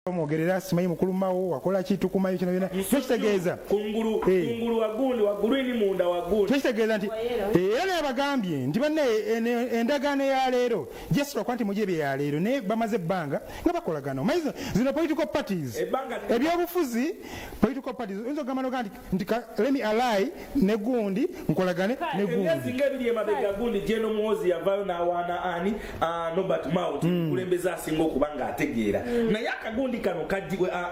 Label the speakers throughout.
Speaker 1: Omwogerera simanyi mukulu mawo wakola ki, tukumanyi kino byona. Kyo kitegeeza
Speaker 2: Kungulu. Kungulu wagundi wa green, munda wagundi.
Speaker 1: Kyekitegeeza nti era naye bagambye nti banne endagaano ya leero jesirwa kuba nti mujebye ya leero, naye bamaze ebbanga nga bakolagana. Omanyi zino political parties, ebyobufuzi, political parties, oyinza okugamba noga nti let me ally ne gundi, nkolagane ne gundi.
Speaker 2: Emyezi nga 2 emabega, gundi General Muhoozi yavaayo n'awaana ani, Norbert Mao, mukulembeze asinga okuba ng'ategeera. Naye akagundi kano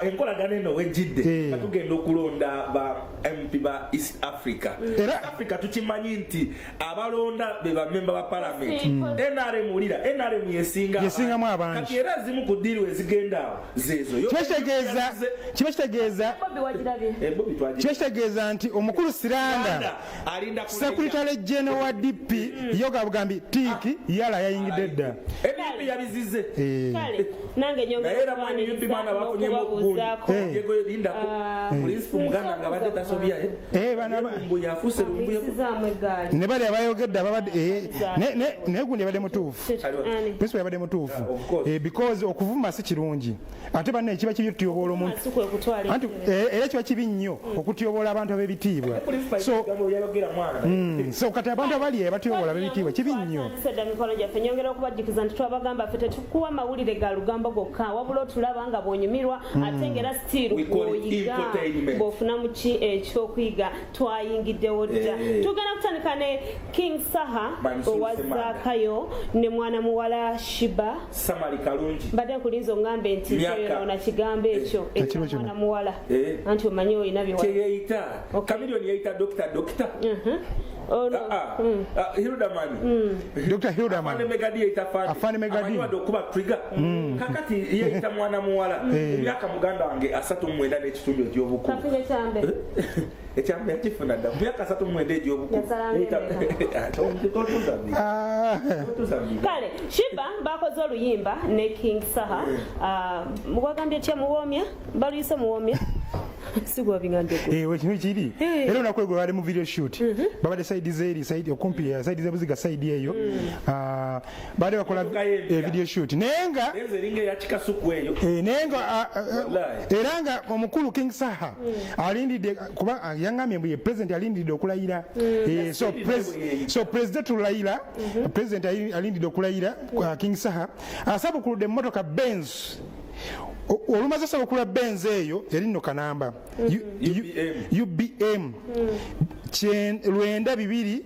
Speaker 2: enkolagano eno wejjidde nga tugenda okulonda ba MP ba East Africa. East Africa tukimanyi nti abalonda be bamemba ba parliament. NRM, wulira, NRM yesinga.
Speaker 1: Yesingamu abangi.
Speaker 2: Kati era zimu ku deal ezigenda awo zeezo.
Speaker 1: Kiba kitegeeza
Speaker 3: Bobi wagirabye?
Speaker 2: Eh, Bobi twagira.
Speaker 1: Kiba kitegeeza nti omukulu Siranda,
Speaker 2: alinda
Speaker 1: secretary general wa DP, yoga bugambi tiiki yala yayingidde dda.
Speaker 2: NUP yabizize.
Speaker 3: Kale nange nyongera
Speaker 2: Naye era mwe NUP mwana bafunyemu ogundi.
Speaker 3: okubabuuzaako.
Speaker 2: Yego, lindako. Principal muganda nga abadde tasobya, eh.
Speaker 1: Eh,
Speaker 2: Lumbuye yafuuse Lumbuye.
Speaker 3: Akisizaamu eggaali.
Speaker 1: Ne bali abayogedde ababadde naye gundi yabadde mutuufu.
Speaker 3: Ani?
Speaker 1: Principal yabadde mutuufu.
Speaker 2: Yeah, of course.
Speaker 1: Because okuvuma si kirungi, ate banne kiba kibi okutyobola omuntu.
Speaker 3: Si kwe kutwala
Speaker 1: Anti
Speaker 3: entebe.
Speaker 1: era kiba kibi nnyo okutyoboola abantu ab'ebitiibwa.
Speaker 2: Principal
Speaker 1: So
Speaker 2: ebigambo yayogera mwana.
Speaker 1: So kati abantu abali abatyoboola ab'ebitiibwa kibi nnyo.
Speaker 3: Twatandise dda mikolo gyaffe. Nyongera okubajjukiza nti twabagamba ffe tetukuwa mawulire ga lugambo gokka, wabula otulaba nga bw'onyumirwa, ate ng'era still
Speaker 2: We call it
Speaker 3: bw'oyiga,
Speaker 2: infotainment.
Speaker 3: bw'ofunamu ki ekyokuyiga. Twayingiddewo dda. Tugenda kutandika ne King Saha
Speaker 2: Mansour
Speaker 3: owa
Speaker 2: Ssemanda.
Speaker 3: Zaakayo ne mwana muwala Sheebah.
Speaker 2: Samali Kalungi.
Speaker 3: Mbadde nkulinza oŋŋambe nti toyonoona kigambo ekyo
Speaker 1: Ekiro
Speaker 3: ekya
Speaker 1: kino.
Speaker 3: mwana muwala. Anti omanyi olina bye
Speaker 2: Kyeyeyita Chameleone, yeyita dokita, dokita.
Speaker 3: Ono
Speaker 2: Ah, ah, Hilderman.
Speaker 1: Dr Hilderman.
Speaker 2: Afande Megadi yeyita Fande.
Speaker 1: Afande Megadi.
Speaker 2: Amanyi wadde okuba trigger. Kakati yeyita mwana muwala. Emyaka muganda wange 39 n'ekitundu egy'obukulu.
Speaker 3: Kafunye kyambe.
Speaker 2: Ekyambe yakifuna dda. Mu myaka 39 egy'obukulu.
Speaker 3: Yasalanga
Speaker 2: Yeyita- Totuza. Totuza.
Speaker 3: Kale Sheebah bakoze oluyimba ne King Saha. Ah, wagambye tya? Muwoomya, baluyise muwoomya, sigwa bingambye gwe.
Speaker 1: Eh, kino kiri era olunaku lwe bali mu video shoot, babadde side zeri side okumpi ya side zebuziga, side eyo. Ah, babadde bakola
Speaker 2: Emmotoka y'empya.
Speaker 1: video shoot, naye nga
Speaker 2: Enze eringa eyakikasuku eyo.
Speaker 1: Naye nga
Speaker 2: Wallahi.
Speaker 1: era nga omukulu King Saha alindidde kuba yaŋŋambye mbu ye president alindiridde okulayira. So president tulayira, president alindidde okulayira. King Saha asabukuludde emmotoka Benz. Olumaze osabukula Benz eyo eri nno kanamba
Speaker 2: UBM.
Speaker 1: UBM 92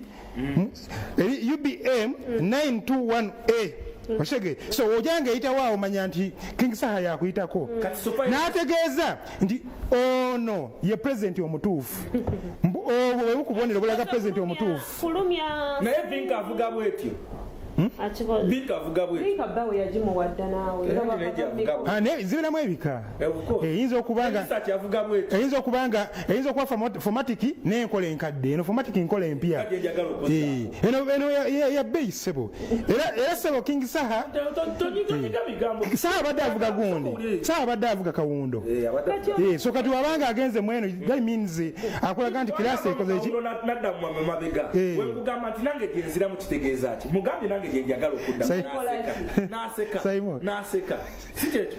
Speaker 1: eri UBM 921A, okitege? So ojanga eyitawo awo, manya nti King Saha yakuyitako.
Speaker 2: Kati Sofa-
Speaker 1: N'ategeeza nti ono ye pulezidenti omutuufu. Obwo bwe bukubonero obulaga pulezidenti omutuufu.
Speaker 3: Kulumya.
Speaker 2: Naye Vinka avuga bwetyo. Vinka avuga bwetyo.
Speaker 3: Vinka bbawe yagimuwadda naawe.
Speaker 2: Era naye gyavuga bwetyo.
Speaker 1: Ah, naye zibeeramu ebika.
Speaker 2: Of course.
Speaker 1: Eyinza okuba nga
Speaker 2: Elisa kyavuga bwetyo.
Speaker 1: Eyinza okuba 4Matic n'enkola enkadde. Eno 4Matic nkola empya.
Speaker 2: Kati njagala okuzza.
Speaker 1: Eno ya bbeeyi ssebo. Era ssebo King Saha
Speaker 2: Tonyiga bigambo.
Speaker 1: Saha abadde avuga gundi, Saha abadde avuga kawundo.
Speaker 2: Eh,
Speaker 1: So kati wabanga agenze mweno, that means akulaga nti class ekoze ki.
Speaker 2: Nadda mu mabega. Wekugamba nti nange gyenziramu kitegeeza ki? Mugambye nange gye njagala okudda. N'aseka, n'aseka,
Speaker 1: Simon.
Speaker 2: n'aseka. Si kyekyo?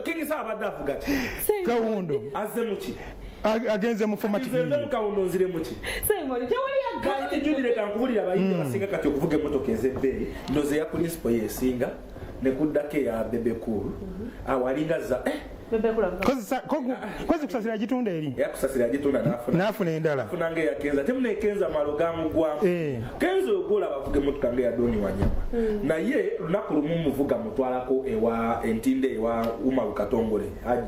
Speaker 2: King Saha abadde avuga ki?
Speaker 1: Kawundo.
Speaker 2: Azze muki?
Speaker 1: Agenze mu 4Matic.
Speaker 2: Nze nve mu kawundo nzire muki?
Speaker 3: Simon, tewali
Speaker 2: Kakati Judi, leka nkubulira, abayimbi abasinga kati okuvuga emmotoka ez'ebbeeyi, ndoza eya Principal yesinga, nekuddako eya Bebe Cool awo alinga za
Speaker 1: Kozi kusasira gitunda eri.
Speaker 2: Eyakusasira agitunda n'afuna
Speaker 1: N'afuna endala.
Speaker 2: Afuna nga eya Kenzo, ate muna Kenzo amalo gamugwamu. Kenzo ogola bavuga emmotoka nga eya Doni Wanyama, naye lunaku lumu muvuga mutwalako ewa Entinde, ewa Umaru Katongole,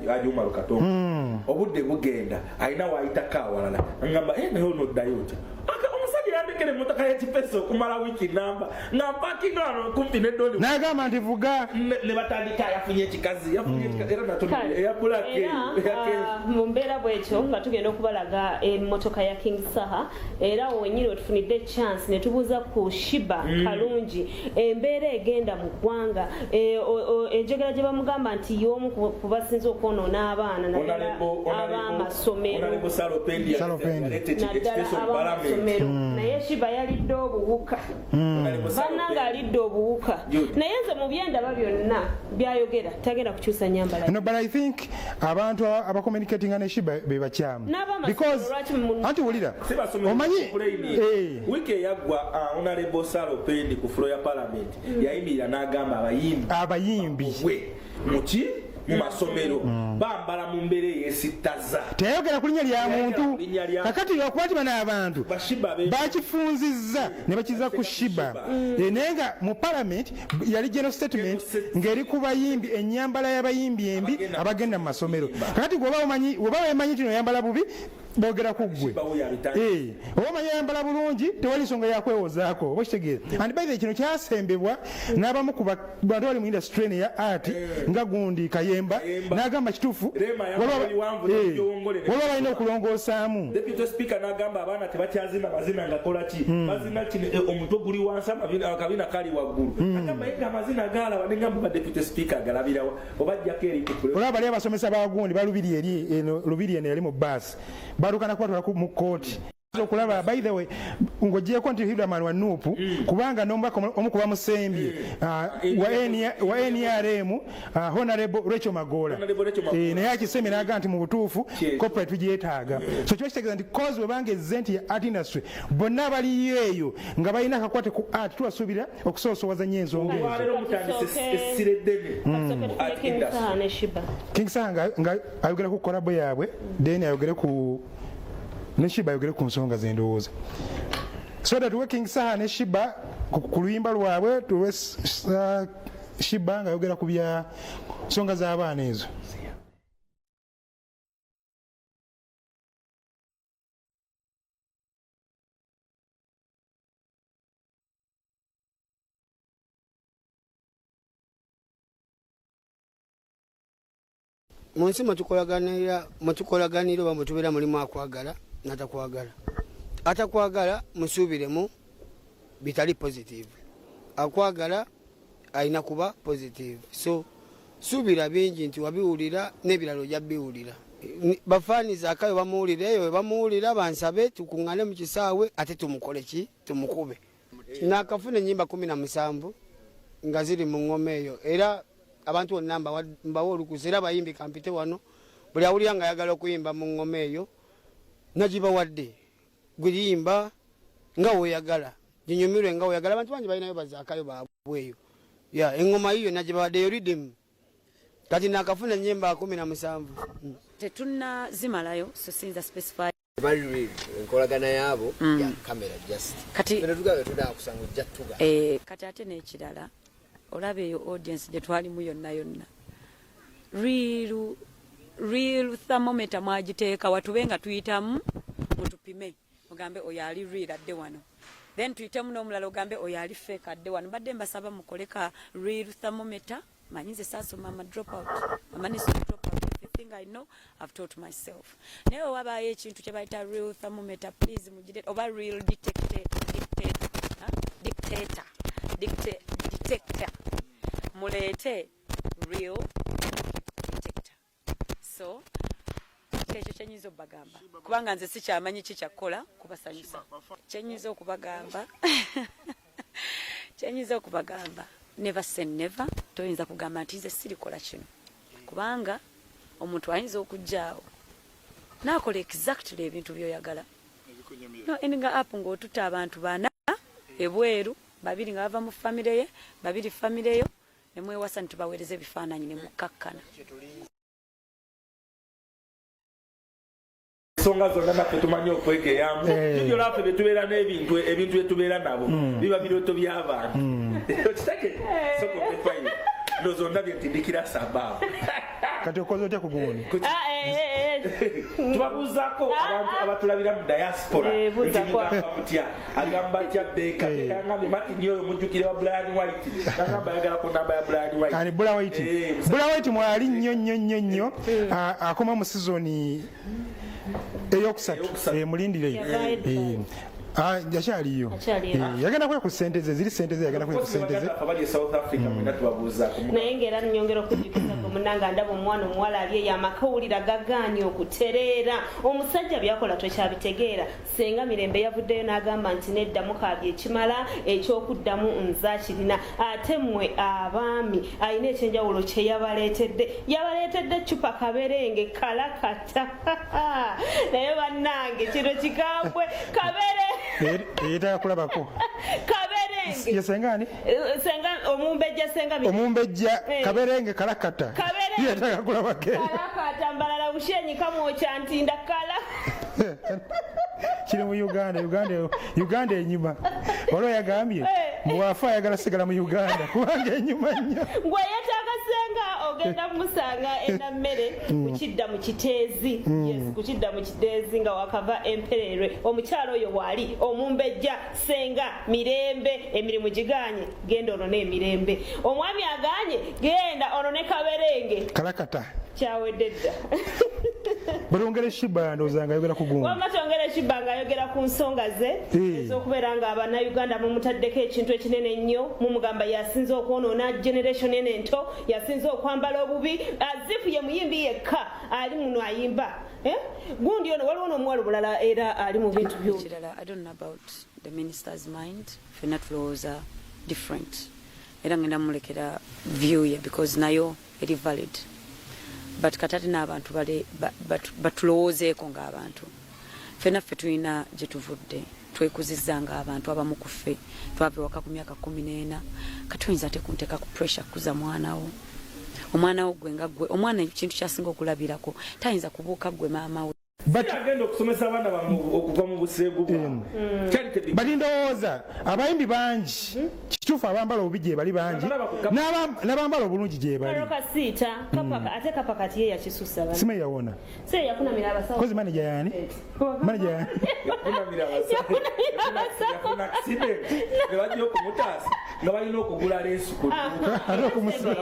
Speaker 2: Haji Umaru Katongole. Obudde bugenda, alina wayitako awalala, ngamba, "Eh, naye onoddayo otya?" Omusajja yandekera emmotoka y'ekipesa okumala wiiki namba nga mpakinga wano kumpi ne Doni.
Speaker 1: N'agamba nti vuga.
Speaker 2: Ne batandika, yafunye ekikazi, yafunye ekikazi, era natono eya black
Speaker 3: Era
Speaker 2: eyo, eya Kenzo.
Speaker 3: Mu mbeera bwetyo nga tugenda okubalaga emmotoka ya King Saha, era wenyini wetufunidde chance ne tubuuza ku Sheebah Kalungi embeera egenda mu ggwanga. Enjogera gye bamugamba nti y'omu ku basinze okwonoona abaana, naddala ab'amasomero.
Speaker 2: Honorable Sarah Opendi
Speaker 1: Sarah Opendi.
Speaker 2: yaleeta
Speaker 3: Naddala
Speaker 2: ekiteeso mu parliament.
Speaker 3: ab'amasomero, naye Naye Shiba yalidde obuwuka. Bannange alidde obuwuka. Naye nze mu byendaba byonna byayogera tagenda kukyusa nyambala.
Speaker 1: No, but I think abantu abacommunicatinga ne Shiba be bakyamu. Because anti wulira omanyi
Speaker 2: wiiki eyaggwa Honorable Sarah Opendi ku floor ya parliament yayimirira n'agamba abayimbi muki mu masomero bambala mu mbeera eyesittaza.
Speaker 1: Teyayogera ku linnya lya muntu. Kakati lwakuba nti bano abantu bakifunzizza ne bakiza ku Shiba. Naye nga mu parliament yali general statement ng'eri ku bayimbi, ennyambala y'abayimbi embi abagenda mu masomero. Kakati gwe oba wemanyi nti oyambala bubi, boogera ku ggwe. Oba omanyi oyambala bulungi, tewali nsonga yakwewozaako, oba okitegeera. And by the way, kino kyasembebwa n'abamu ku bantu bali mu industry eno eya art nga gundi Kayemba n'agamba kituufu waliwo balina okulongoosaamu.
Speaker 2: Deputy Speaker n'agamba abaana tebakyazina mazina nga kola ki, bazina kino, omutwe guli wansi, akabina kali waggulu. Agamba ye amazina galaba, ne ngamba ba Deputy Speaker agalabirawa oba ajjako eri ku
Speaker 1: Olaba bali abasomesa ba gundi balubiri eri eno, Lubiri eno yali mu baasi balukana kubatwala mu kkooti okulaba. By the way, ng'ogyeko nti Hilderman wa NUP, kubanga n'omubaka omu kuba musembye wa NRM, Honorable Rachel Magoola, naye akisemye n'agamba nti mu butuufu corporate tugyetaaga. So kiba kitegeeza nti cause webanga ezze nti ya art industry, bonna baliyo eyo nga balina akakwate ku art, tubasuubira okusoosowaza nnyo ensonga ezo.
Speaker 2: Olwaleero mutandise essira eddene art industry.
Speaker 1: King Saha nga ayogera ku collabo yaabwe, then ayogere ku ne Shiba, ayogere ku nsonga zendowooza, so that tuwe King Saha ne Shiba ku luyimba lwabwe, tuwe Shiba nga ayogera ku bya nsonga z'abaana ezo.
Speaker 4: Mu nsi mwetukolaganira oba mwetubeera, mulimu akwagala natakwagala. Atakwagala musuubiremu bitali positive, akwagala alina kuba positive. So suubira bingi nti wabiwulira n'ebirala ojja biwulira. Bafaaniza akayo bamuwulira eyo, we bamuwulira bansabe tukuŋŋane mu kisaawe ate tumukole ki, tumukube. Nakafuna ennyimba 17 nga ziri mu ŋŋoma eyo, era abantu bonna mbawa olukusa, era abayimbi kampite wano, buli awulira nga ayagala okuyimba mu ŋŋoma eyo nagibawadde. Guyimba nga weeyagala, ginyumirwe nga weeyagala. Abantu bangi balinayo bazaakayo baabwe eyo ya eŋŋoma yiyo nagibawadde eyo rhythm. Kati nakafuna ennyimba 17.
Speaker 5: Tetunnazimalayo, so siyinza specify.
Speaker 6: Bali real, enkolagana yaabo ya kamera just.
Speaker 5: Kati
Speaker 6: Fena tugabe tunakusanga ojja tuga.
Speaker 5: Kati ate n'ekirala, olaba eyo audience gye twalimu yonna yonna, real real thermometer mwagiteeka watube nga tuyitamu mutupime, mugambe oyo ali real adde wano, then tuyitemu n'omulala ogambe oyo ali fake adde wano. Mbadde mbasaba mukole ka real thermometer. Manyi nze saasoma, ama drop out, amanisi drop out. Everything I know I've taught myself. Naye wabaayo ekintu kye bayita real thermometer, please mugire, oba real detector, dictator, huh? Dictator, detector, muleete real detector. So kyekyo kyenyinza okubagamba, kubanga nze sikyamanyi ki kyakkola kubasanyusa. Kyenyinza okubagamba, never say never. Toyinza kugamba nti nze sirikola kino, kubanga omuntu ayinza okujjaawo n'akola exactly ebintu by'oyagala, no ending up ng'otutta abantu bana ebweru, babiri nga bava mu famire ye, babiri famire yo, ne mwewasa, ne tubaweereza ebifaananyi ne mukkakkana.
Speaker 2: Ensonga zonna naffe tumanyi okwegeyamu. Jujjo lwaffe betubeera n'ebintu, ebintu byetubeera nabo biba birooto by'abantu. Okitake sokopefayo no zonna byentindikira sabaabu.
Speaker 1: Kati okoze otya ku gundi?
Speaker 3: Ah, eh.
Speaker 2: Tubabuuzaako abantu abatulabira mu diaspora
Speaker 3: Eh,
Speaker 2: nti
Speaker 3: buuzaako.
Speaker 2: mugamba mutya, agamba atya Beka? Agambye Martin oyo mujjukire wa Brian White, agamba ayagala ku namba ya Brian White.
Speaker 1: Ani, Bula White? Bula White mwali nnyo nnyo nnyo nnyo. Ah, akoma mu sizoni eyokusatu.
Speaker 2: Eyokusatu.
Speaker 1: Mulindireyo.
Speaker 3: Yavaayo.
Speaker 1: Ah, akyaliyo.
Speaker 3: Akyaliyo.
Speaker 1: Eh, yagenda kulya ku sente ze, ziri sente ze, yagenda kulya ku sente ze.
Speaker 2: Abali e South Africa mwena tubabuuzaako.
Speaker 3: Naye ngaera nyongera okujjukiza gwe munanga ndaba omwana omuwala ali eyo amaka owulira gagaanye okutereera, omusajja byakola tokyabitegeera. Senga Mirembe yavuddeyo n'agamba nti nedda, mukaabye ekimala, ekyokuddamu nzakirina. Ate mmwe abaami alina ekyenjawulo kye yabaleetedde, yabaleetedde eccupa kaberenge kalakata. Naye bannange kino kikambwe, kabere
Speaker 1: Yeetaaga kulabako.
Speaker 3: Kaberenge.
Speaker 1: Ye senga ani?
Speaker 3: Eh, senga omumbejja, senga Mirembe.
Speaker 1: Omumbejja.
Speaker 3: Eh.
Speaker 1: Kaberenge kalakata.
Speaker 3: Kaberenge.
Speaker 1: Yeetaaga kulabako eyo.
Speaker 3: Kalakata mbalala bushenyi kamwokya ntinda kala.
Speaker 1: Kiri mu Uganda. Uganda, Uganda enyuma. Waliwo yagambye
Speaker 3: Eh.
Speaker 1: mbwafa ayagala sigala mu Uganda kubanga enyuma nnyo.
Speaker 3: Gwe yeetaaga senga ogenda kumusanga enammere kukidda mu Kiteezi. Yes, kukidda mu Kiteezi nga wakava empererwe. Omukyalo oyo waali omumbejja senga Mirembe. Emirimu giganye, genda onone emirembe. Omwami aganye, genda onone kaberenge.
Speaker 1: Kalakata.
Speaker 3: Kyawedde dda.
Speaker 1: Bwetwongera Shiba, ndowooza nga ayogera ku gundi.
Speaker 3: Wamma twongere Shiba ng'ayogera ku nsonga ze ez'okubeera nga Abannayuganda mumutaddeko ekintu ekinene ennyo, mumugamba yasinze okwonoona generation eno ento, yasinze okwambala obubi, azifu ye muyimbi yekka ali muno ayimba. Eh? Gundi ono waliwo n'omuwala omulala era ali mu bintu byo.
Speaker 5: Ekirala, I don't know about the minister's mind. Ffenna tulowooza different, era ngenda mulekera view ye because nayo eri valid. But kati ate n'abantu batulowoozeeko ng'abantu, ffenna ffe tulina gye tuvudde, twekuzizza ng'abantu. Abamu ku ffe twava ewaka ku myaka 14. Kati oyinza ate kunteeka ku pressure kuza mwana wo, omwana wo gwe nga gwe omwana ekintu kyasinga okulabirako tayinza kubuuka gwe maama we.
Speaker 1: But
Speaker 2: agenda okusomesa abaana bammwe okuva mu buseegu bwabwe. Kyali
Speaker 1: But ndowooza abayimbi bangi, kituufu, abambala obubi gye bali bangi, n'abambala obulungi gye bali.
Speaker 3: Kasiita Kapaka, ate Kapa kati ye yakisusa bana.
Speaker 1: Simanyi yawona.
Speaker 3: Se yakunamira abasawo.
Speaker 1: Kozi manager yani, manager yani.
Speaker 2: Yakunamira abasawo.
Speaker 3: Yakunamira abasawo.
Speaker 2: Yafuna accident ne bajja okumutaasa nga balina okugula leesu ku dduuka.
Speaker 1: Ate okumusiba.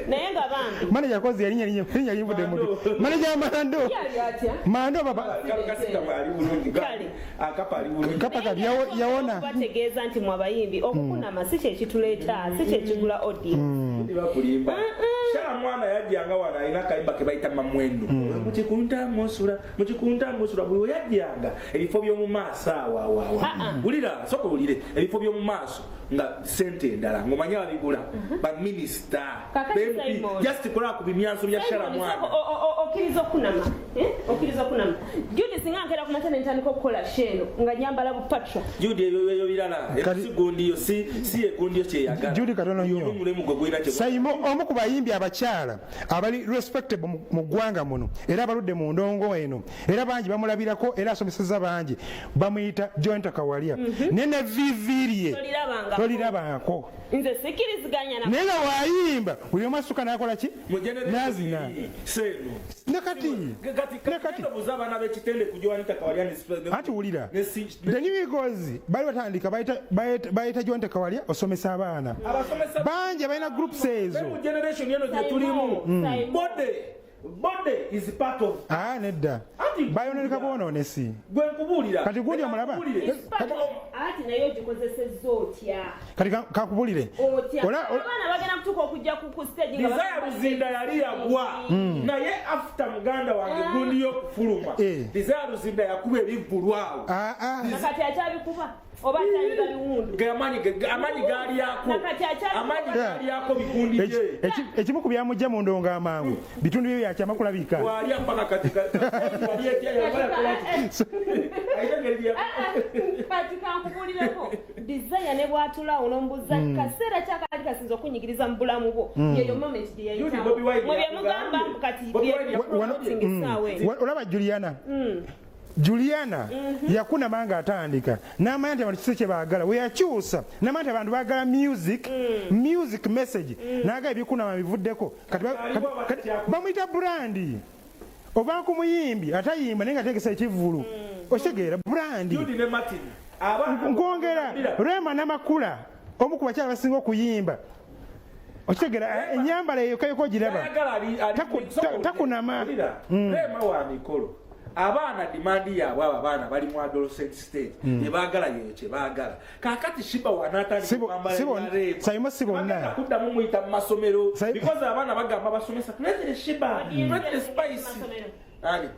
Speaker 3: Naye nga bambi.
Speaker 1: Manager kozi yalinnya linnya linnya linvudde mu mutwe. Manager Mando.
Speaker 3: Yali atya?
Speaker 1: Mando baba.
Speaker 2: Kalo kasita ali bulungi.
Speaker 3: Kale.
Speaker 2: Akapa ali bulungi.
Speaker 1: Kapa kati yawona.
Speaker 3: Bategeeza nti mwe abayimbi okukunama si kyekituleeta, si kyekigula audience.
Speaker 2: Bakulimba. Shala mwana yajjanga wano alina akayimba ke bayita Mamwendo. Mukikunta musula, mukikunta musula. Buli we yajjanga ebifo by'omu maaso awo awo awo. Wulira, sooka owulire ebifo by'omu maaso nga sente endala ng'omanyi ababigula baminisita,
Speaker 3: Kakati
Speaker 2: MP,
Speaker 3: Simon.
Speaker 2: just kulaba ku bimyanso bya Shala
Speaker 3: Simon,
Speaker 2: mwana.
Speaker 3: soko, okkiriza okunama, eh? Okkiriza okunama, Judy? Singa nkera ku makya nentandika okukola sheeno nga nyambala bupatra.
Speaker 2: Judy, ebyo ebyo birala. Si gundi yo, si egundi yo kyeyagala.
Speaker 1: Judy, katono nnyo.
Speaker 2: Omulimu gwe gulina kye
Speaker 1: Saimo omu ku bayimbi abakyala abali respectable mu ggwanga muno, era abaludde mu ndongo eno, era bangi bamulabirako, era asomeseza bangi, bamuyita Joanita Kawalya, naye ne vivi lye
Speaker 3: Tolirabangako.
Speaker 1: Tolirabangako.
Speaker 3: Nze sikiriziganya na
Speaker 1: Naye nga waayimba buli omu asuka n'akola ki?
Speaker 2: Mu generation
Speaker 1: Nazina.
Speaker 2: seeno.
Speaker 1: Ne kati
Speaker 2: Kati
Speaker 1: Ne kati
Speaker 2: buza abaana b'ekitende ku Joanita Kawalya
Speaker 1: Anti wulira,
Speaker 2: ne
Speaker 1: The New Eagles bali batandika bayita Joanita Kawalya osomesa abaana.
Speaker 2: Abasomesa
Speaker 1: Bangi abalina groups ezo.
Speaker 2: mu generation eno gye tulimu.
Speaker 3: Simon.
Speaker 2: Body is part of
Speaker 1: Ah, nedda.
Speaker 2: Anti-
Speaker 1: Bayononeka bwonoonesi.
Speaker 2: Gwe nkubuulira.
Speaker 1: Kati gundi omulaba?
Speaker 2: Nkubuulire.
Speaker 3: Ati naye ogikozesezza otya?
Speaker 1: Kati kakubulire.
Speaker 3: Otya?
Speaker 1: Ola
Speaker 3: Abaana bagenda kutuuka okujja ku stage nga
Speaker 2: Desire Luzinda yali yagwa, naye after muganda wange gundi y'okufuluma, Desire Luzinda yakuba ebivvulu awo.
Speaker 1: Ah, ah.
Speaker 3: Nakati akyabikuba oba akyayiga biwundu?
Speaker 2: Amaanyi galyako.
Speaker 3: Nakati akyabikuba.
Speaker 2: Amaanyi galyako bigundi bye.
Speaker 1: Ekimu ku byamujja mu ndongo amangu bitundu bye byakyama kulabika.
Speaker 2: Walya mpaka kati wali etya, yabala kola ki? Alina engeri
Speaker 3: Kati kankubulireko, Desire ne bwatulaawo n'omubuuza kaseera kyakali kasinza okunyigiriza mu bulamu bwo, yeyo moment gye
Speaker 2: Judy, Bobi Wine
Speaker 3: yayitamu mwe byemugamba
Speaker 2: yakugambye.
Speaker 3: kati
Speaker 2: Bobi Wine
Speaker 3: bye- essaawa eno.
Speaker 1: Olaba Juliana, Juliana yakunama nga atandika n'amanya nti abantu kisi kye baagala. We yakyusa n'amanya nti abantu baagala music, music message, n'agala ebikunama bivuddeko. Kati bamuyita brand ova ku muyimbi atayimba naye nga ategesa ekivvulu, okitegeera? Brand.
Speaker 2: Judy ne Martin abaana
Speaker 1: Nkwongera Rema Namakula, omu ku bakyala basinga okuyimba, okitegeera? Enyambala eyo kayoko ogiraba.
Speaker 2: Ayagala
Speaker 1: Takunama.
Speaker 2: Rema wa mikolo. Abaana demand yaabwe, abo abaana bali mu adolescent stage, byebaagala yeyo kyebaagala. Kakati Sheebah wanatandika okwambala ebya Rema,
Speaker 1: Saimo, si bonna.
Speaker 2: bagenda kuddamu muyita mu masomero, because abaana bagamba basomesa, "Tuletere Sheebah, tuletere Spice." Ani?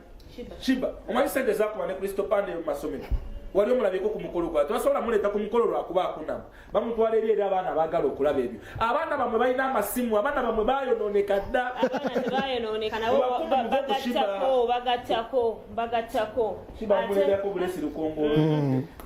Speaker 2: Sheebah. Omanyi sente zakuba ne Kristo Pande mu masomero? Wali omulabyeko ku mukolo gwa? Tebasobola muleeta ku mukolo lwakuba akunama. Bamutwala eri abaana baagala okulaba ebyo. Abaana bamwe balina amasimu, abaana bamwe bayonooneka dda.
Speaker 3: Abaana tebayonooneka nabo.
Speaker 2: Mubakume, muve ku Sheebah.
Speaker 3: Bagattako, bagattako, bagattako.
Speaker 2: Sheebah muleetako bulesi lukongolo.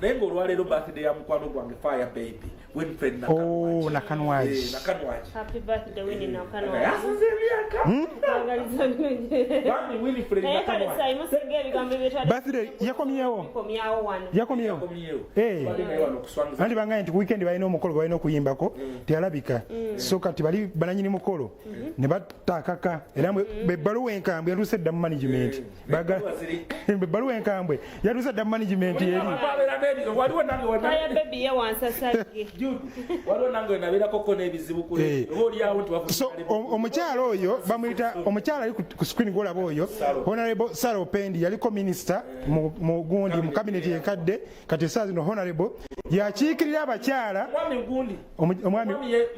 Speaker 2: Naye ng'olwaleero birthday ya mukwano gwange Fire Baby Winfred.
Speaker 1: Oh, Nakanwagi.
Speaker 2: Eh, Nakanwagi.
Speaker 3: Happy birthday, Winnie Nakanwagi.
Speaker 2: Naye asinze emyaka.
Speaker 3: Kwagaliza birungi.
Speaker 2: Bambi Winfred
Speaker 3: Naye kale
Speaker 2: Nakanwagi.
Speaker 3: Saimo, singa ebigambo byetwali
Speaker 1: Birthday yakomyewo.
Speaker 3: bikomyawo wano.
Speaker 1: Yakomyewo.
Speaker 2: Yakomyewo.
Speaker 1: Eh.
Speaker 2: Tubadde naye wano okuswangiza.
Speaker 1: Anti bangaye nti ku weekend balina omukolo gwe balina okuyimbako, teyalabika. So kati bali bananyini mukolo ne batakaka era ebbaluwa enkambwe yatuuse dda mu management.
Speaker 2: Ebbaluwa ziri-
Speaker 1: Ebbaluwa enkambwe yatuuse dda mu management eri.
Speaker 2: Abeera waliwo nange
Speaker 3: Fire Baby ye wansasagge.
Speaker 2: Jude, waliwo nange wenabeerakoko n'ebizibu ku oba oliawo nti wafuna.
Speaker 1: So omukyala oyo bamuyita, omukyala ali ku screen gwolaba oyo, Honorable Sarah Opendi, yaliko minister mu gundi mu cabinet enkadde. Kati esaawa zino honorable yakiikirira abakyala.
Speaker 2: Omwami gundi.
Speaker 1: Omwami
Speaker 2: Omwami ye-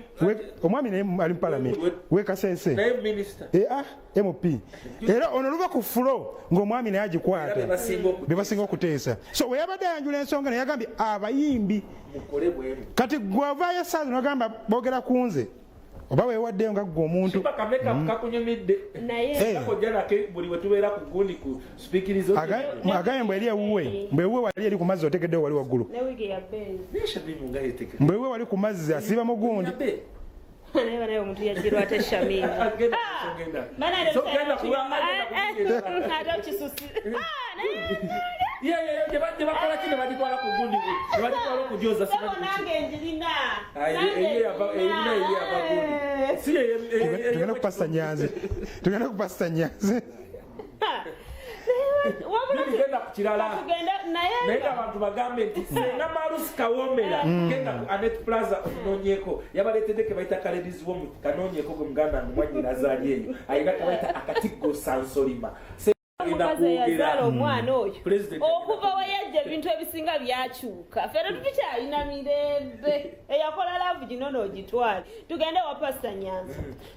Speaker 1: omwami naye ali mu parliament wekasese.
Speaker 2: Naye minister.
Speaker 1: Eh, ah, MP era ono luva ku floor ng'omwami naye
Speaker 2: Era
Speaker 1: agikwata.
Speaker 2: be basinga
Speaker 1: Be basinga okuteesa. So we yabadde ayanjula ensonga, naye yagambye abayimbi
Speaker 2: mukole bwemu.
Speaker 1: Kati gwavaayo esaawa zino ogamba boogera ku nze, oba weewaddeyo nga ggwe omuntu.
Speaker 2: Sheebah ka makeup kakunyumidde.
Speaker 3: Naye
Speaker 1: Eh.
Speaker 2: Kakojja nake buli we tubeera ku gundi ku speakerizo.
Speaker 1: Agambye mbwe eri ewuwe, mbwe ewuwe wali eri ku mazzi, otegeddewo wali waggulu.
Speaker 3: Ne wigi ya bbeeyi.
Speaker 2: Shamimu nga yetegeka.
Speaker 1: Mbwe ewuwe wali ku mazzi, asiiba mu gundi.
Speaker 2: Yabe.
Speaker 3: Naye banaye omuntu yajjirwa ate Shamimu.
Speaker 2: Agenda kusonga endala. So, genda agenda
Speaker 3: Ate okisusi.
Speaker 2: Ye, gye bakola ki ne bagitwala ku gundi, ne bagitwala okugyoza,
Speaker 3: Sebo
Speaker 2: simanyi kuki.
Speaker 3: nange njirina.
Speaker 2: Ah, erina eri yava gundi. Si
Speaker 1: Tugenda ku Pasita Nyanzi, tugenda ku Pasita Nyanzi.
Speaker 3: Wabula
Speaker 2: Genda ku kirala.
Speaker 3: tugenda naye.
Speaker 2: Naye nga abantu bagambe nti senga Marusi Kawomera, genda ku Anet Plaza onoonyeko, yabaleetedde ke bayita ka ladies womu, kanoonyeko gwe muganda wange mwanyinaza ali eyo alina kabayita akatigo sansolima. Agenda
Speaker 3: Omukazi eyazaala
Speaker 2: kwogera.
Speaker 3: omwana oyo,
Speaker 2: President.
Speaker 3: okuva we yajja ebintu ebisinga byakyuka. Ffe tetukyalina mirembe. Eyakola love gino n'ogitwale. Tugende wa Pasita Nyanzi.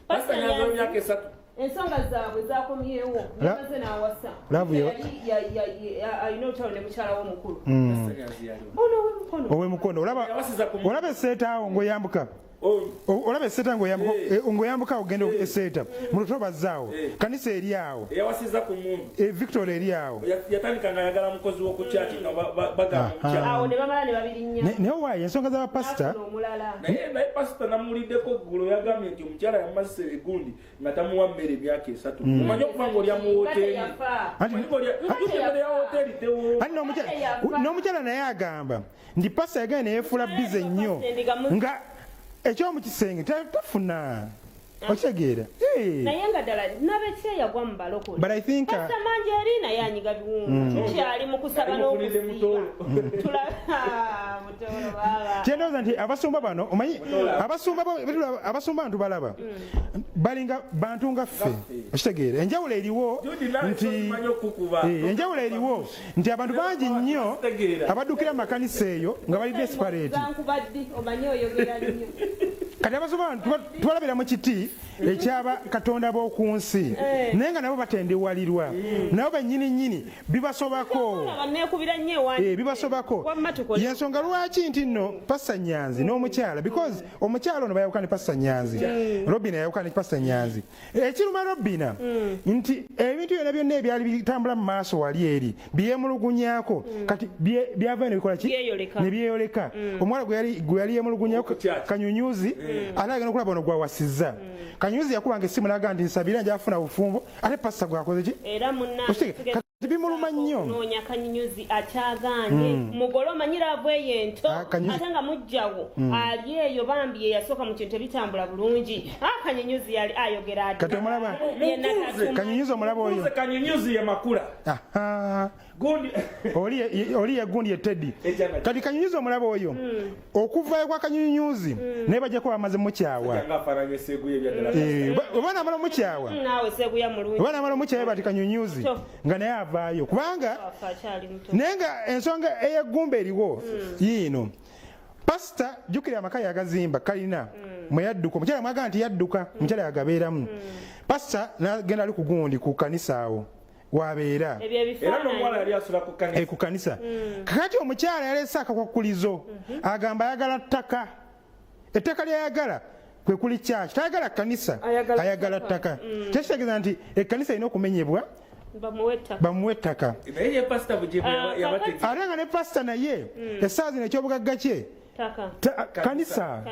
Speaker 2: Pasita Nyanzi w'emyaka 3.
Speaker 3: Ensonga zaabwe zakomyewo. Yamaze n'awasa.
Speaker 1: Love
Speaker 3: Yali alina olutalo ne mukyala w'omukulu
Speaker 2: Pasita Nyanzi yaliwo.
Speaker 3: ono ow'emukono.
Speaker 1: Ow'emukono, olaba.
Speaker 2: Yawasiza ku
Speaker 1: Olaba eseetaawo ng'oyambuka.
Speaker 2: Oh,
Speaker 1: Olaba eseeta ng'oyambuka, ng'oyambuka ogenda eseeta mu lutobazzaawo, kanisa eri awo.
Speaker 2: Eyawasiza ku muntu.
Speaker 1: Victoria eri awo.
Speaker 2: Yatandika nga ayagala mukozi w'oku kyaki nga bagamba mukyala.
Speaker 3: Awo ne bamala ne babirinnya.
Speaker 1: Naye waayo ensonga z'abapasita.
Speaker 3: N'afuna omulala.
Speaker 2: Naye pasita namuwuliddeko ggulo, yagambye nti omukyala yamazisa egundi nga tamuwa mmere emyaka 3. Omanyi okuba ng'olya mu woteeri?
Speaker 3: Yafa.
Speaker 2: Omanyi ng'olya emmere ya woteeri tewooma.
Speaker 1: Anti n'omukyala naye agamba nti pasita yagenda neyefuula busy nnyo nga ekyomukisenge tafuna, okitegeera? Eh.
Speaker 3: Naye nga ddala nabekye yagwa mu balokole.
Speaker 1: But I think,
Speaker 3: Pasita mangi eri naye anyiga biwunga. Tukyali mu kusaba
Speaker 2: Alimufunidde
Speaker 3: n'okusiiba.
Speaker 2: mutoolo.
Speaker 3: Tulaba mutoolo baaba.
Speaker 1: Kyendowooza nti abasumba bano, omanyi abasumba abasumba bantu balaba balinga bantu nga ffe, okitegeera? Enjawulo eriwo
Speaker 2: Judy, nawe
Speaker 1: nti
Speaker 2: tomanyi okukuba.
Speaker 1: Eh, enjawulo eriwo nti abantu bangi nnyo
Speaker 2: Kitegeera.
Speaker 1: abaddukira mu makanisa eyo nga bali desperate.
Speaker 3: Zankuba ddi? Omanyi oyogera nnyo.
Speaker 1: Kati abasumba bano tubalabira mu kiti ekyaba katonda b'oku nsi, naye nga nabo batendiwalirwa, nabo bennyini nnyini bibasobako.
Speaker 3: Neekubira nnyo ewange.
Speaker 1: Eh, bibasobako.
Speaker 3: Wamma tukole.
Speaker 1: Yensonga lwaki nti nno Pasita Nyanzi n'omukyala, because omukyala ono bayawukana ne Pasita Nyanzi, Robina yayawukana ne Pasita Nyanzi. Ekiruma Robina nti ebintu byonna byonna ebyali bitambula mu maaso wali eri byemulugunyako, kati byavayo nebikola ki?
Speaker 3: Byeyoleka.
Speaker 1: Ne byeyoleka. Omuwala gwe yali yemulugunyako,
Speaker 2: Okukyaki.
Speaker 1: Kanyunyuzi, ate agenda okulaba ono gwawasizza. Kanyunyuzi yakubanga esimu naga nti nsabira njafuna bufumbo, ate pasita gwakoze ki?
Speaker 3: Era munnange
Speaker 1: Okitegeera? Kati bimuluma nnyo.
Speaker 3: Okunoonya Kanyunyuzi akyagaanye. Mugole omanyi love eyo ento.
Speaker 1: Ah,
Speaker 3: Ate nga mujjawo ali eyo bambi ye yasooka mu kintu ebitambula bulungi. Ah, Kanyunyuzi yali ayogera ati
Speaker 1: Kati omulaba
Speaker 3: Yenna
Speaker 2: Mukuze.
Speaker 3: tatuma.
Speaker 1: Kanyunyuzi omulaba oyo.
Speaker 2: Mukuze Kanyunyuzi ye makula.
Speaker 1: Aha. Oli ye gundi ye Teddy. Kati Kanyunyuzi omulaba oyo okuvayo kwa Kanyunyuzi naye bajja kuba bamaze mukyawa. Oba namala mukyawa oba namala mukyawa bati Kanyunyuzi nga naye avaayo kubanga naye nga ensonga ey'eggumba eriwo yiino. Pasita jjukira amaka yagazimba kalina mwe yadduka omukyala mwagala nti yadduka omukyala yagabeeramu. Pasita n'agenda ali ku gundi ku kanisa awo wabeera ku kanisa. Kakati omukyala yaleese akakwakulizo agamba ayagala ttaka, ettaka lyayagala kwe kuli kyaki, tayagala kanisa, ayagala ttaka. Kyekitegeeza nti ekkanisa erina okumenyebwa bamuwe ettaka. Ate nga ne pasita naye essaawa zino ekyobugagga kye kanisa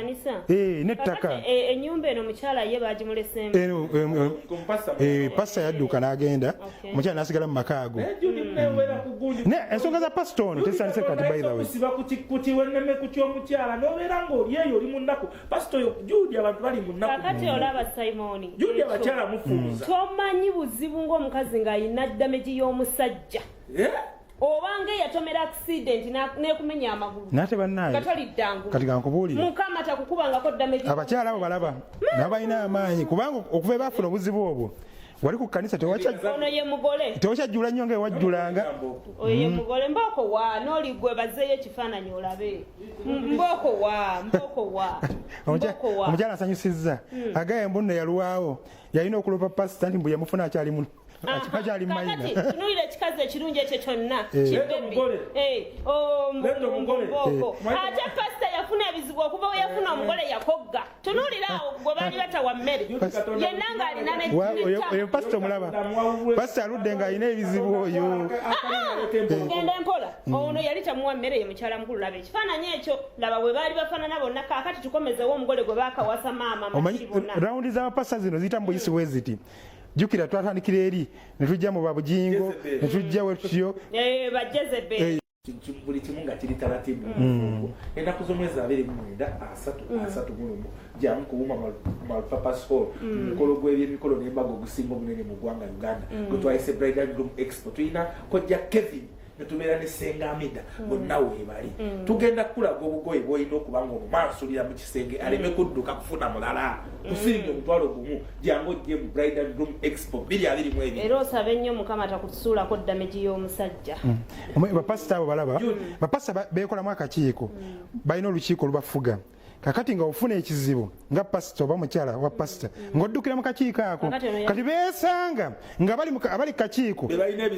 Speaker 1: n'ettaka.
Speaker 3: Ennyumba eno omukyala ye bagimuleseemu.
Speaker 1: Pasita yadduka n'agenda, omukyala n'asigala mu maka ago. Ensonga za pasita ono tezitandise kati by the way.
Speaker 2: Kusiba ku kiwenneme ku ky'omukyala n'obeera ng'oli eyo oli mu nnaku. Pasita oyo Judy abantu bali mu nnaku.
Speaker 3: Kakati olaba Simoni.
Speaker 2: Judy abakyala mufuuza.
Speaker 3: Tomanyi buzibu ng'omukazi ng'alina damage y'omusajja. Obanga eyatomera accident nekumenya amagulu.
Speaker 1: Nate bannaye. Kati kankubuulire.
Speaker 3: Mukama takukubangako damage.
Speaker 1: Abakyala abo balaba nabo balina amaanyi kubanga okuva baafuna obuzibu obwo wali ku kanisa
Speaker 3: ono ye mugole.
Speaker 1: Tewakyajjula nnyo nga ewajjulanga.
Speaker 3: Oyo ye mugole mbooko wa n'oli gwe bazzeeyo ekifaananyi olabe. Mbooko wa mbooko wa.
Speaker 1: Omukyala asanyusizza agaye mbu nno yalwawo yalina okulopa pasita nti mbu yamufuna akyali muno.
Speaker 3: Kakati tunuulira ekikazi ekirungi ekyo kyonna ate pasita yafuna ebizibu okuva we yafuna omugole yakogga. Tunuulira awo gwe baali batawa mmere yenna ng'alina
Speaker 1: oyo pasita omulaba pasita aludde ng'alina ebizibu oyo.
Speaker 3: Genda empola ono yali tamuwa mmere ye mukyala mukulu. Laba ekifaananyi ekyo, laba bwe baali bafaanana bonna. Kaakati tukomezewo omugole gwe baakawasa maama.
Speaker 1: Rawundi z'abapasita zino ziyita mu buyisi bwe ziti. Jjukira twatandikira eri ne tujja mu babujingo ne tujja we tutyo
Speaker 3: bajezebe
Speaker 2: buli kimu nga kiri taratibu. Ennaku z'omwezi 29 3 31 jamu kuwuma Multipurpose Hall mukolo gw'ebyemikolo n'embaga ogusinga obunene mu ggwanga Uganda gwe twayise Bride and Groom Expo. Tulina kojja Kevin ne tubeera ne Ssenga Amida bonna weebali. Tugenda kukulaga obugoye bw'olina okuba nga omumansulira mu kisenge aleme kudduka kufuna mulala kusiringa 10,000. Jangu ojje mu Bride and Groom Expo 2022.
Speaker 3: Era osabe nnyo Mukama takusuulako damage y'omusajja.
Speaker 1: Bapasita abo balaba bapasita beekolamu akakiiko, balina olukiiko olubafuga. Kakati nga ofuna ekizibu nga pasita oba mukyala wa pasita ng'oddukira mu kakiiko ako, kati beesanga nga abali kakiiko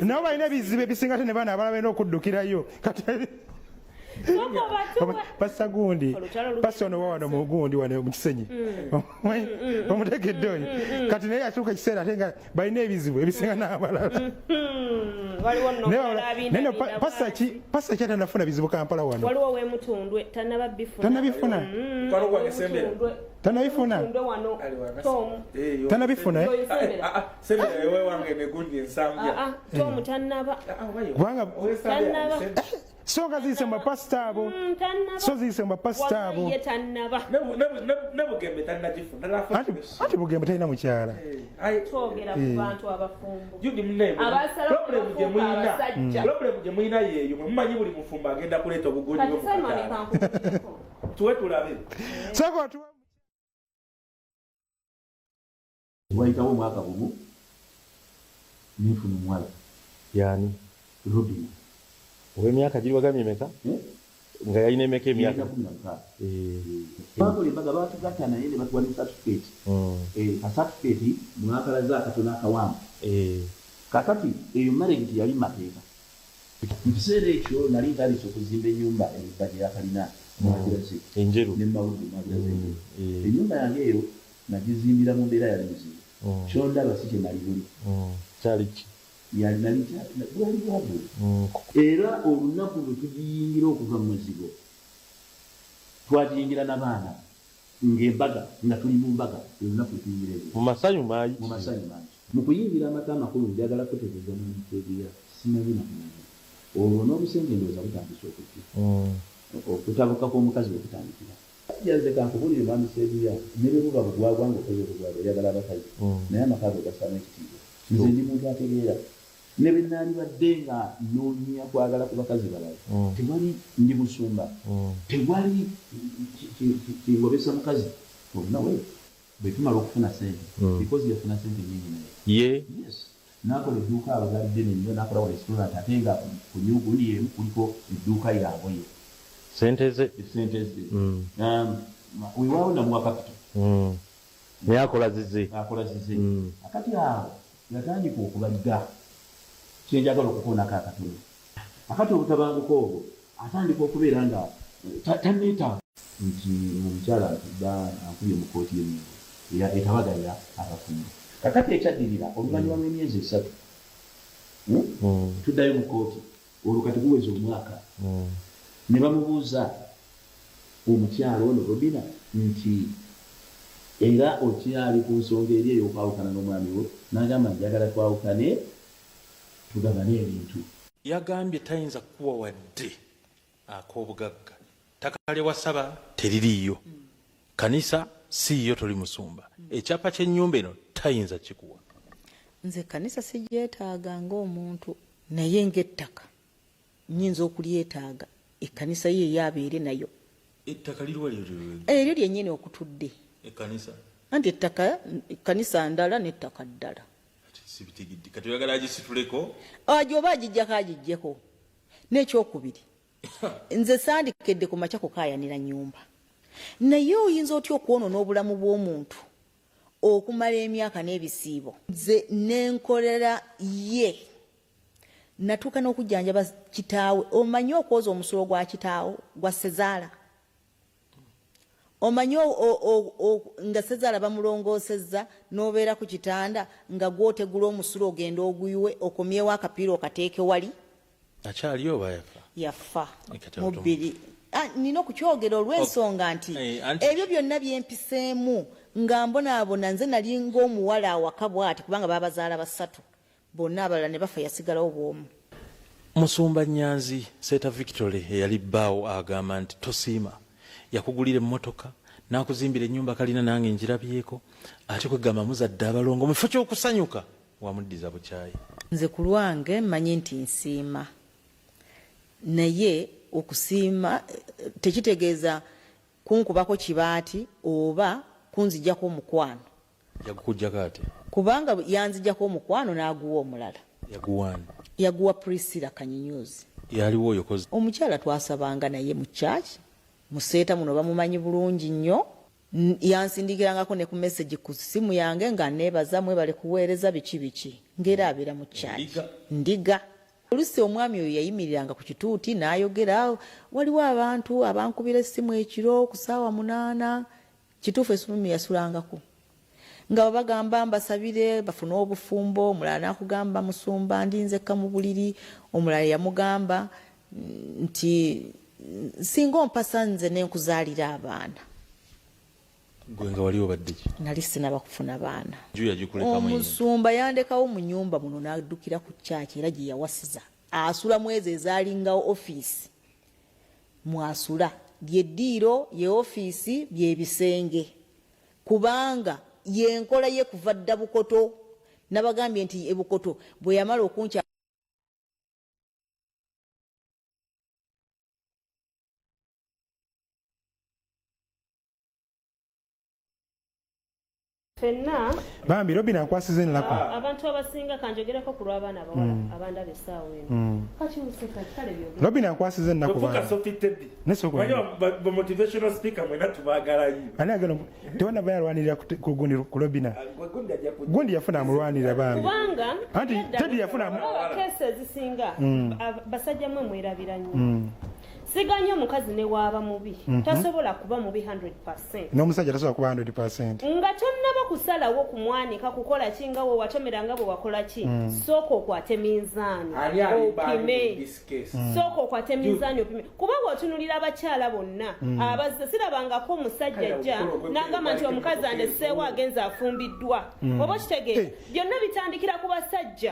Speaker 1: nabo balina ebizibu ebisinga ate ne baana abalala balina okuddukirayo. Kati pasita gundi pasita ono wano mu gundi wano mu Kisenyi omutegedde oyo, kati naye yatuuka ekiseera ate nga balina ebizibu ebisinga n'abalala. Naye pasita ki atanafuna bizibu Kampala wano?
Speaker 3: Waliwo w'emutundwe tannabifuna.
Speaker 1: Tannabifuna. Tannabifuna. Kubanga so nga ziyise mu bapasita abo. So ziyise mu bapasita abo.
Speaker 2: Ne Bugembe tannagifuna.
Speaker 1: Anti Bugembe talina mukyala.
Speaker 3: Twogera ku bantu abafumbo.
Speaker 2: Judy munne problem gye mulina yeeyo mwe mumanyi buli mufumbo agenda kuleeta obugunji bwe mukataala. Tuwe tulabe.
Speaker 7: Wayitawo omwaka gumu nenfuna omuwala.
Speaker 8: Yani?
Speaker 7: Robina.
Speaker 8: Ow'emyaka giri wagambye emeka? Nga yalina emeka emyaka?
Speaker 7: 16. Bakola embaga baatugatta naye ne batuwa ne certificate. Ka certificate mwakalaze akatono akawanvu. Kaakati eyo marriage teyali mu mateeka. Mu kiseera ekyo nali ntandise okuzimba ennyumba ebbaja eyakalina mwagiraze.
Speaker 8: Enjeru.
Speaker 7: Ne mawudde mwagiraze enjeru. Ennyumba yange eyo nagizimbira mu mbeera yali mizibu. Kyondaba si kye nali luli.
Speaker 8: Kyali ki?
Speaker 7: Yali nali bwali bwavu. Era olunaku lwe tugiyingira okuva mu muzigo twagiyingira n'abaana ng'embaga nga tuli mu mbaga olunaku lwe tuyingira eyo.
Speaker 8: Mu masanyu mangi.
Speaker 7: Mu masanyu mangi. Mu kuyingira amaka amakulu njagala kutegeeza Mweya simanyi na kumanya. Olwo n'obusente ndowooza butandise okujja. Okutabuka kw'omukazi we kutandikira. Jaze kankubuulire Mwami Sseguya ne bwe buba bugwagwa ng'okoze obugwagwa oyagala abakazi naye amaka ago gassaamu ekitiibwa. Nze ndi muntu ategeera. Ne bwe nandibadde nga nnoonya kwagala ku bakazi balala, tewali, ndi musumba, tewali kingobesa mukazi olina we bwe tumala okufuna sente, because yafuna sente nyingi naye.
Speaker 8: Ye?
Speaker 7: Yes. N'akola edduuka awo lyali ddene nnyo, n'akolawo restaurant ate nga ku new gundi emu kuliko edduuka ya ngoye.
Speaker 8: Sente ze?
Speaker 7: Sente ze. Weewaawo namuwa capital.
Speaker 8: Naye akola zize.
Speaker 7: Akola zize. Akati awo yatandika okubaliga kye njagala okukoonako akatono. Akati obutabanguko obwo atandika okubeera nga tanneetaaga. Nti omukyala bba ankubye mu kkooti y'e Mengo era etabaganya abafumbo. Kakati ekyaddirira oluvannyuma lw'emyezi 3, tuddayo mu kkooti olwo kati guweze omwaka ne bamubuuza omukyala ono Robina nti era okyali ku nsonga eri ey'okwawukana n'omwami wo n'agamba njagala twawukane tugabane ebintu.
Speaker 8: Yagambye tayinza kukuwa wadde ak'obugagga. Ttaka lye wasaba teririiyo. Kanisa si yiyo toli musumba. Ekyapa ky'ennyumba eno tayinza kikuwa.
Speaker 9: Nze ekkanisa sigyetaaga ng'omuntu naye ng'ettaka nnyinza okulyetaaga ekkanisa ye ye abeere nayo.
Speaker 8: Ettaka liriwa lyo lyo?
Speaker 9: Eryo lyennyini okutudde.
Speaker 8: Ekkanisa?
Speaker 9: Anti ettaka ekkanisa ndala n'ettaka ddala.
Speaker 8: Kati sibitegedde. Kati oyagala agisituleko?
Speaker 9: Ajo oba agiggyako agiggyeko. N'ekyokubiri, nze sandikedde ku makya kukaayanira nnyumba. Naye oyinza otya okwonoona obulamu bw'omuntu okumala emyaka n'ebisiibo? Nze nenkolera ye natuuka n'okujjanjaba kitaawe. Omanyi okwoza omusulo gwa kitaawo gwa ssezaala? Omanyi nga ssezaala bamulongoosezza n'obeera ku kitanda nga gw'otegula omusulo ogenda oguyiwe okomyewo akapiira okateeke wali?
Speaker 8: Akyaliyo oba yafa?
Speaker 9: Yafa
Speaker 8: Kati
Speaker 9: mu
Speaker 8: ato-
Speaker 9: bbiri. Nina okukyogera olw'ensonga nti ebyo byonna bye mpiseemu nga mbonaabona nze nali ng'omuwala awaka bw'ati kubanga baabazaala 3 bonna abalala ne bafa yasigalawo bw'omu.
Speaker 8: Musumba Nyanzi Seeta Victory eyali bbaawo agamba nti tosiima yakugulira emmotoka n'akuzimbira ennyumba kalina nange ngirabyeko ate kwegamba muzadde abalongo mu kifo ky'okusanyuka wamuddiza bukyayi.
Speaker 9: Nze ku lwange mmanyi nti nsiima naye okusiima tekitegeeza kunkubako kibaati oba kunzijjako omukwano.
Speaker 8: Yagukuggyako ate?
Speaker 9: Kubanga yanzijjako omukwano n'aguwa omulala.
Speaker 8: Yaguwa ani?
Speaker 9: Yaguwa Priscilla Kanyinyuzi.
Speaker 8: Yaliwo oyo kozi?
Speaker 9: Omukyala twasabanga naye mu church, mu Seeta muno bamumanyi bulungi nnyo. Yansindikirangako ne ku message ku ssimu yange nga neebaza mwebale kuweereza biki biki ng'era abeera mu church.
Speaker 8: Ndiga.
Speaker 9: Ndiga. Oluusi omwami oyo yayimiriranga ku kituuti n'ayogera, waliwo abantu abankubira essimu ekiro ku ssaawa 8, kituufu essimu yasulangako. Nga babagamba mbasabire bafune obufumbo, omulala n'akugamba musumba ndi nzekka mu buliri, omulala yamugamba nti singa ompasa nze ne nkuzaalira abaana.
Speaker 8: Gwe nga wali obadde ki?
Speaker 9: Nali sinaba kufuna baana.
Speaker 8: Enju yagikulekamu nnyo.
Speaker 9: Omusumba yandekawo mu nnyumba muno n'addukira ku church era gye yawasiza. Asula mu ezo ezaalingawo ofiisi. Mwasula. Ly'eddiiro, ye ofiisi, by'ebisenge. Kubanga y'enkola ye kuva dda Bukoto. Nabagambye nti e Bukoto bwe yamala okunkya
Speaker 3: Ffenna
Speaker 1: Bambi Robin ankwasiza ennaku.
Speaker 3: Abantu abasinga kanjogereko ku lw'abaana abawala abandaba essaawa eno. Kakyuse kati kale byogere.
Speaker 1: Robin ankwasiza ennaku
Speaker 2: Tofuuka
Speaker 1: bambi.
Speaker 2: Sophie Teddy.
Speaker 1: Nesooka
Speaker 2: Manyi
Speaker 1: oyogere.
Speaker 2: ba motivational speaker mwena tubaagala nnyo.
Speaker 1: Ani agala tewanava yalwanirira ku gundi ku Robina.
Speaker 2: Gundi ajja kujja.
Speaker 1: Gundi yafuna amulwanirira bambi.
Speaker 3: Kubanga
Speaker 1: Anti
Speaker 3: nedda,
Speaker 1: Teddy yafuna
Speaker 3: olaba keesi ezisinga basajja mmwe mwerabira nnyo. Siganya omukazi ne waaba mubi. Tasobola kuba mubi 100%.
Speaker 1: N'omusajja tasobola kuba 100%.
Speaker 3: Nga tonnaba kusalawo kumwanika kukola ki nga we watomera nga bwe wakola ki, sooka okwate minzaani
Speaker 2: Ani alimba ali
Speaker 3: opime.
Speaker 2: in this case?
Speaker 3: Sooka okwate minzaani opime. Kuba bw'otunuulira abakyala bonna abazze sirabangako omusajja
Speaker 2: Kale
Speaker 3: ajja
Speaker 2: obukulu obw'ebbeeyi
Speaker 3: n'agamba nti
Speaker 2: bwali
Speaker 3: omukazi
Speaker 2: tebutuukirizibwa.
Speaker 3: andeseewo agenze afumbiddwa. Oba okitegeera? Byonna bitandikira ku basajja.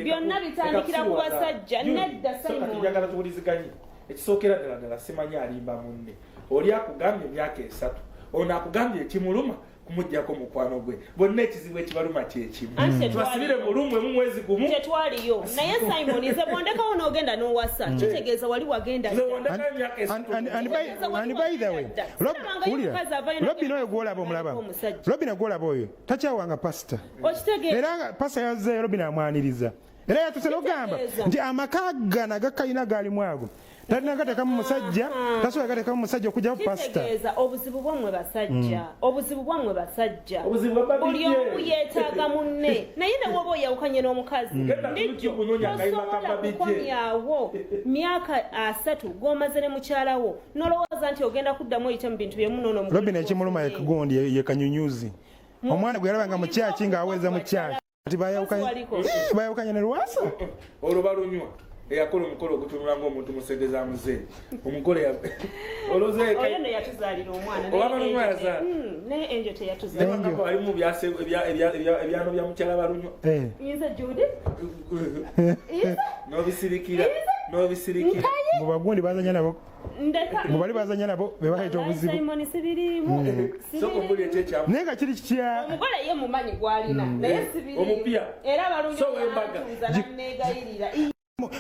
Speaker 3: Byonna bitandikira ku basajja. Nedda, Simon.
Speaker 2: Njagala tuwuliziganye. Ekisookera ddala ddala simanyi alimba munne. Oli akugambye emyaka 3. Ono akugambye ekimuluma Kumugjako mukwano gwe. Bonna ekizibu ekibaluma kyekimu.
Speaker 3: Anti tetwali-
Speaker 2: Tubasibire mu lumu emu mwezi gumu.
Speaker 3: Tetwaliyo, naye Simon, nze bwondekawo n'ogenda n'owasa, kitegeeza wali wagenda.
Speaker 2: Nze wondekayo emyaka 3.
Speaker 1: And by the way,
Speaker 3: Sirabangayo
Speaker 1: wulira,
Speaker 3: omukazi avayo
Speaker 1: Robin oyo gwolaba omulaba.
Speaker 3: omusajja.
Speaker 1: Robin gwolaba oyo takyawanga pasita.
Speaker 3: Okitegeeza?
Speaker 1: Era nga pasita yazzeeyo, Robin amwaniriza. Era yatuse n'okugamba
Speaker 3: Kitegeeza.
Speaker 1: nti amaka gano agakalina gaalimu ago talina gateekamu musajja, tasobola gateekamu musajja okugyawo pasita.
Speaker 3: Kitegeeza obuzibu bwammwe basajja, obuzibu bwammwe basajja,
Speaker 2: Obuzibu bwa
Speaker 3: buli
Speaker 2: Babije.
Speaker 3: omu yeetaaga munne, naye ne woba oyawukanye n'omukazi,
Speaker 2: Genda ku
Speaker 3: ndijjo
Speaker 2: YouTube onoonya akayimba ka
Speaker 3: tosobola
Speaker 2: Babije.
Speaker 3: kukomyawo myaka 30 gw'omaze ne mukyalawo n'olowooza nti ogenda kuddamu oyite mu bintu byemu noono.
Speaker 1: Robin ekimuluma yekugundi ye kanyunyuzi, omwana gwe yalabanga mu kyaki ng'aweeza mu kyaki ati
Speaker 3: Waliko.
Speaker 1: bayawukanye ne Lwasa.
Speaker 2: Olwo balunywa eyakola omukolo ogutunula ng'omuntu mu sente za muzeeyi omugole
Speaker 3: Oyo nno yatuzaalira omwana.
Speaker 2: Oba balunywa yazaala.
Speaker 3: Naye Enjo teyatuzaala.
Speaker 2: Nebagamba walimu ebyano bya mukyala balunywa.
Speaker 3: Nze Judy.
Speaker 2: N'obisirikira, n'obisirikira.
Speaker 1: Mu bagundi bazanya nabo,
Speaker 3: Ndeka.
Speaker 1: mu bali bazanya nabo be bahita obuzibu.
Speaker 3: Simon, sibiriimu.
Speaker 2: Sooka ombulire ki ekyamu.
Speaker 1: Naye nga kiri kitya?
Speaker 3: Omugole ye mumanyi gwalina, naye sibiriimu.
Speaker 2: Omupya.
Speaker 3: Era abalungi
Speaker 2: So w'embaga.
Speaker 3: bantuuza nanneegayirira.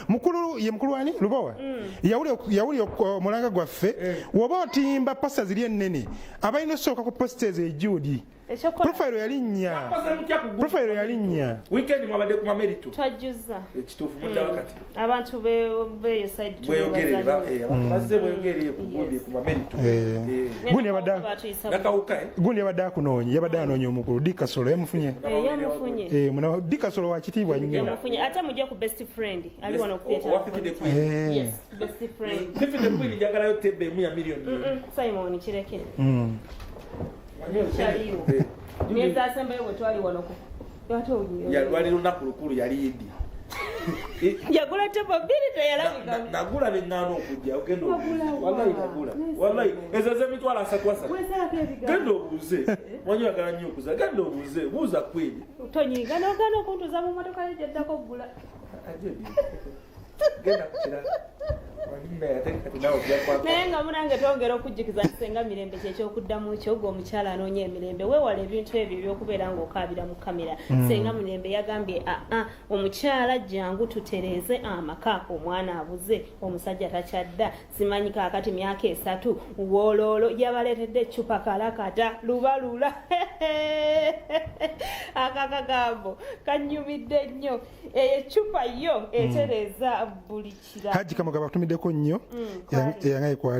Speaker 1: Mukulu ye mukulu wani Lubowa yawuli omulanga gwaffe, woba otimba posta ziri ennene abalina osooka ku posta ezo ejudi.
Speaker 3: Ekyokukola
Speaker 1: Profile yalinnya.
Speaker 2: Mwakoze mutya ku
Speaker 1: Profile yalinnya.
Speaker 2: Weekend mwabadde ku Mamerito.
Speaker 3: Twajjuza.
Speaker 2: Ekituufu muddawa kati.
Speaker 3: Abantu beeyo side.
Speaker 2: Bweyogerere abantu bazze bweyogerere ku gundi ku Mamerito.
Speaker 1: Gundi yabadde
Speaker 2: Nakawuka, eh?
Speaker 1: Gundi yabadde akunoonya, yabadde anoonya omukulu Dikasolo, yamufunye.
Speaker 3: Yamufunye.
Speaker 1: Dikasolo wa kitiibwa nnyo.
Speaker 3: Yamufunye, ate mujje ku best friend ali wano ku
Speaker 2: Owa Fifi the Queen.
Speaker 3: Yes, best friend.
Speaker 2: Fifi the Queen njagalayo tebe emu ya miliyoni.
Speaker 3: Simon, kireke.
Speaker 2: Manyi
Speaker 3: Kyaliwo. Myezi asembayo bwe twali wano ku ate
Speaker 2: Lwali lunaku lukulu, yali Idi.
Speaker 3: Yagula tepo bbiri, teyalabika.
Speaker 2: Nagula neŋŋaana okujja ogenda obuuze.
Speaker 3: Wagula wa?
Speaker 2: Wallahi nagula, wallahi ezo ez'emitwalo asatu asatu.
Speaker 3: Wezaako ebigambo.
Speaker 2: Genda obuuze, manyi oyagala nnyo okuza, genda obuuze, buuza Queen.
Speaker 3: Tonyiiga n'ogaana okuntuuza mu motoka yo gyeddako okugula.
Speaker 2: Genda ku kirala. Manyi naye ate kati naawe ojja kwaka.
Speaker 3: Naye nga munange twongera okujjukiza nti senga mirembe kyekyokuddamu kyo. Gwe omukyala anoonya emirembe, weewala ebintu ebyo ebyokubeera ng'okaabira mu kamera. Senga Mirembe yagambye aa omukyala jangu tutereeze amaka, omwana abuze, omusajja takyadda, simanyi kaakati myaka 3 wooloolo. Yabaleetedde eccupa kalakata lubalula. Akakagambo kanyumidde nnyo, eyo eccupa yo etereeza buli kirala.
Speaker 1: Haji Kamugaba atumiddeko nnyo.
Speaker 3: Kwali.
Speaker 1: Yangaye kwali.